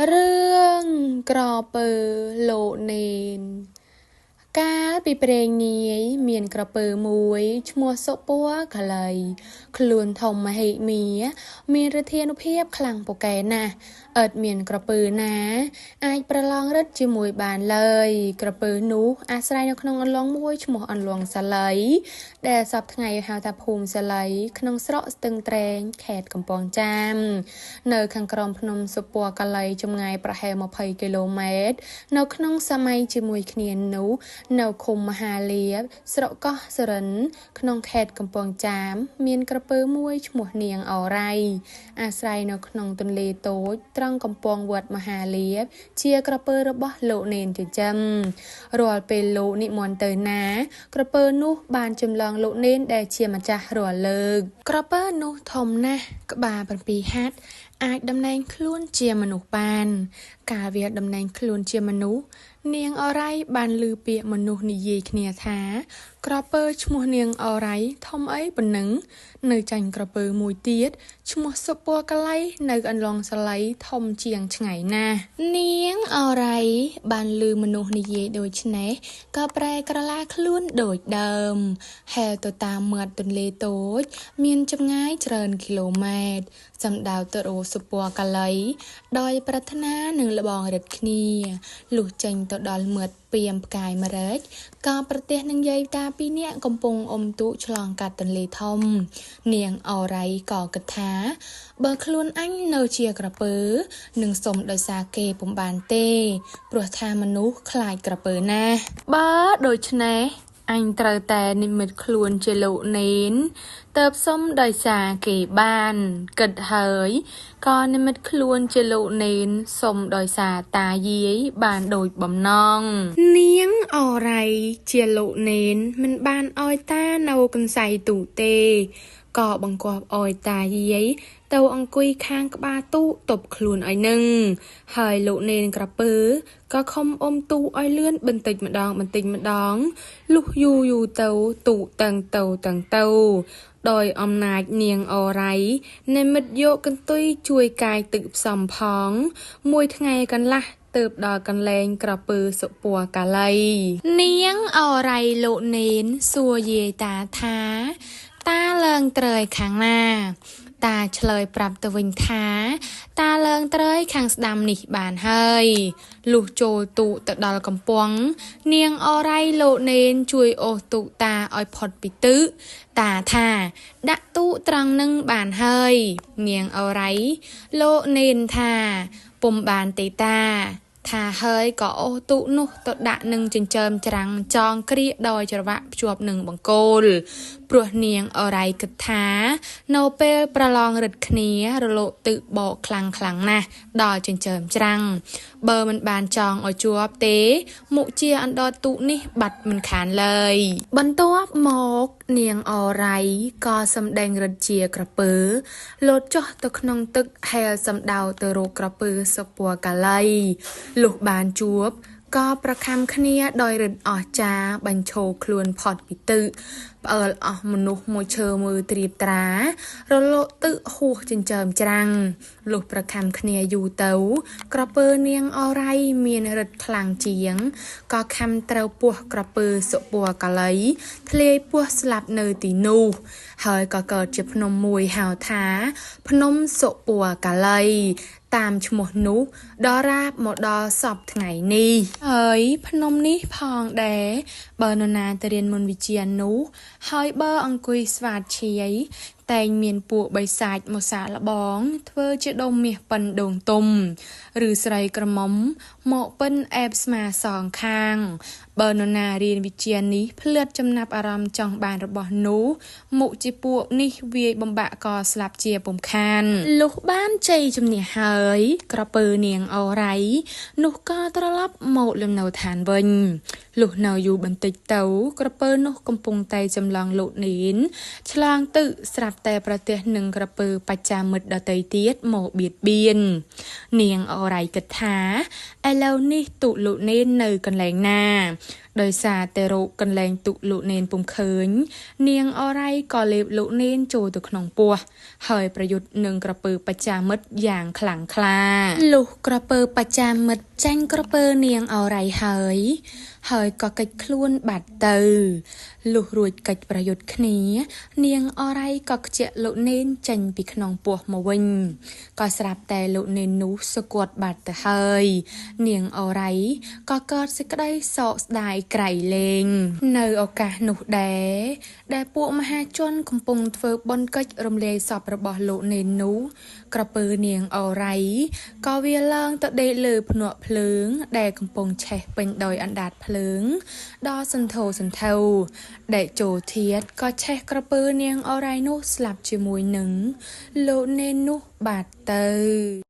រឿងក្រពើលោកនេន កាលពីព្រេងនាយមានក្រពើមួយឈ្មោះសុពណ៌កាលី ខ្លួនធំមហិមា មានឫទ្ធានុភាពខ្លាំងពូកែណាស់ ឥតមានក្រពើណា អាចប្រឡងឫទ្ធិជាមួយបានឡើយ ក្រពើនោះអាស្រ័យនៅក្នុងអន្លង់មួយឈ្មោះអន្លង់សាលី ដែលសព្វថ្ងៃហៅថាភូមិសាលី ក្នុងស្រុកស្ទឹងត្រែង ខេត្តកំពង់ចាម នៅខាងក្រោមភ្នំសុពណ៌កាលីចម្ងាយប្រហែល20គីឡូម៉ែត្រ នៅក្នុងសម័យជាមួយគ្នានោះ នៅឃុំមហាលាភ ស្រុកកោះសុរិន ក្នុងខេត្តកំពង់ចាម មានក្រពើមួយឈ្មោះនាងឱរ៉ៃ អាស្រ័យនៅក្នុងទន្លេតូច ត្រង់កំពង់វត្តមហាលាភ ជាក្រពើរបស់លោកនេនចិញ្ចឹម រាល់ពេលលោកនិមន្តទៅណា ក្រពើនោះបានចម្លងលោកនេនដែលជាម្ចាស់រាល់លើក ក្រពើនោះធំណាស់ ក្បាល7ហត្ថ អាចតំណែងខ្លួនជាមនុស្សបាន កាលវាតំណែងខ្លួនជាមនុស្ស នាងឱរ៉ៃបានឮពាក្យមនុស្សនិយាយគ្នាថា ក្រពើឈ្មោះនាងឱរ៉ៃធំអីប៉ុណ្ណឹង នៅចាញ់ក្រពើមួយទៀតឈ្មោះសុពណ៌កាលីនៅអន្លង់សាលីធំជាងឆ្ងាយណាស់ នាងឱរ៉ៃបានឮមនុស្សនិយាយដូច្នេះ ក៏ប្រែក្រឡាខ្លួនដូចដើម ហែលទៅតាមមាត់ទន្លេតូច មានចម្ងាយច្រើនគីឡូម៉ែត្រ សំដៅទៅរកសុពណ៌កាលី ដោយប្រាថ្នានឹងល្បងរិទ្ធគ្នា លុះចេញទៅដល់មាត់ពាមផ្កាយម្រេច ក៏ប្រទះនឹងយាយតាពីរនាក់កំពុងអុំទូកឆ្លងកាត់ទន្លេធំ នាងឱរ៉ៃក៏គិតថា បើខ្លួនអញនៅជាក្រពើ នឹងសុំដោយសារគេពុំបានទេ ព្រោះថាមនុស្សខ្លាចក្រពើណាស់ បើដូច្នេះអញត្រូវតែនិមិត្តខ្លួនជាលោកនេន ទើបសុំដោយសារគេបាន គិតហើយ ក៏និមិត្តខ្លួនជាលោកនេន សុំដោយសារតាយាយបានដូចបំណង នាងឱរ៉ៃជាលោកនេនមិនបានឲ្យតានៅកន្សែងទូទេ ក៏បង្គាប់ឲ្យតាយាយទៅអង្គុយខាងក្បាលទូកទប់ខ្លួនឲ្យនឹង ហើយលោកនេនក្រពើក៏ខំអុំទូកឲ្យលឿនបន្តិចម្ដងបន្តិចម្ដង លុះយូរយូរទៅទូកតឹងទៅតឹងទៅ ដោយអំណាចនាងឱរ៉ៃនិមិត្តយកកន្ទុយជួយកាយទឹកផ្សំផង មួយថ្ងៃកន្លះទើបដល់កន្លែងក្រពើសុពណ៌កាលី នាងឱរ៉ៃលោកនេនសួរយាយតាថា តាឡើងត្រើយខាងណា តាឆ្លើយប្រាប់ទៅវិញថា តាឡើងត្រើយខាងស្ដាំនេះបានហើយ លុះចូលទូកទៅដល់កំពង់ នាងឱរ៉ៃលោកនេនជួយអូសទូកតាឲ្យផុតពីទឹក តាថាដាក់ទូកត្រង់នឹងបានហើយ នាងឱរ៉ៃលោកនេនថាពុំបានទេតា ថាហើយក៏អូសទូកនោះទៅដាក់នឹងចិញ្ចើមច្រាំងចងគ្រាកដោយច្រវាក់ភ្ជាប់នឹងបង្គោល ព្រោះនាងឱរ៉ៃគិតថា នៅពេលប្រឡងរិទ្ធគ្នារលកទឹកបោកខ្លាំងខ្លាំងណាស់ដល់ចិញ្ចើមច្រាំង បើមិនបានចងឲ្យជាប់ទេ មុខជាអណ្ដោតទូកនេះបាត់មិនខានឡើយ បន្ទាប់មកនាងឱរ៉ៃក៏សម្ដែងរិទ្ធជាក្រពើលោតចុះទៅក្នុងទឹកហែលសំដៅទៅរកក្រពើសុពណ៌កាលី លុះបានជួបក៏ប្រខំគ្នាដោយរិទ្ធអស្ចារ្យបញ្ឈរខ្លួនផុតពីទឹក ផ្អើលអស់មនុស្សមួយឈើមើលត្រៀបត្រា រលកទឹកហួសចិញ្ចើមច្រាំង លុះប្រខំគ្នាយូរទៅ ក្រពើនាងឱរ៉ៃមានរិទ្ធខ្លាំងជាង ក៏ខំត្រូវពោះក្រពើសុពណ៌កាលី ធ្លាយពោះស្លាប់នៅទីនោះ ហើយក៏កើតជាភ្នំមួយហៅថា ភ្នំសុពណ៌កាលី តាមឈ្មោះនោះដល់រាបមកដល់សព្វថ្ងៃនេះ ហើយភ្នំនេះផងដែរ បើនរណាទៅរៀនមន្តវិជ្ជានោះ ហើយបើអង្គុយស្វាតឈាយ តែងមានពួកបិសាចមកសាកល្បង ធ្វើជាដុំមាសប៉ិនដងទុំ ឬស្រីក្រមុំមកប៉ិនអែបស្មាសងខាង បើនរណារៀនវិជ្ជានេះភ្លឺតចំណាប់អារម្មណ៍ចង់បានរបស់នោះ មុខជាពួកនេះវាយបំបាក់ក៏ស្លាប់ជាពុំខាន លុះបានជ័យជំនះហើយ ក្រពើនាងឱរ៉ៃនោះក៏ត្រឡប់មកលំនៅឋានវិញ លុះនៅយូរបន្តិចទៅ ក្រពើនោះកំពុងតែចម្លងលោកនេន ឆ្លងទឹកស្រាប់តែប្រទះនឹងក្រពើបច្ចាមិត្តដទៃទៀតមកបៀតបៀន នាងឱរ៉ៃគិតថា ឥឡូវនេះទូកលោកនេននៅកន្លែងណា ដោយសារតែរកកន្លែងទុកលោកនេនពុំឃើញ នាងឱរ៉ៃក៏លេបលោកនេនចូលទៅក្នុងពោះ ហើយប្រយុទ្ធនឹងក្រពើបច្ចាមិត្តយ៉ាងខ្លាំងក្លាលុះក្រពើបច្ចាមិត្តចាញ់ក្រពើនាងឱរ៉ៃហើយ ហើយក៏គេចខ្លួនបាត់ទៅ លុះរួចកិច្ចប្រយុទ្ធគ្នា នាងឱរ៉ៃក៏ខ្ជាក់លោកនេនចេញពីក្នុងពោះមកវិញ ក៏ស្រាប់តែលោកនេននោះសុគតបាត់ទៅហើយ នាងឱរ៉ៃក៏កើតសេចក្តីសោកស្ដាយក្រៃលែង នៅឱកាសនោះដែរ ដែលពួកមហាជនកំពុងធ្វើបុណ្យកិច្ចរំលាយសពរបស់លោកនេននោះ ក្រពើនាងឱរ៉ៃក៏វាឡើងទៅដេកលើភ្នក់ភ្លើង ដែលកំពុងឆេះពេញដោយអណ្ដាតភ្លើងដ៏សន្ធោសន្ធៅ ដែលចូលធាតុក៏ឆេះក្រពើនាងឱរ៉ៃនោះស្លាប់ជាមួយនឹងលោកនេននោះបាត់ទៅ។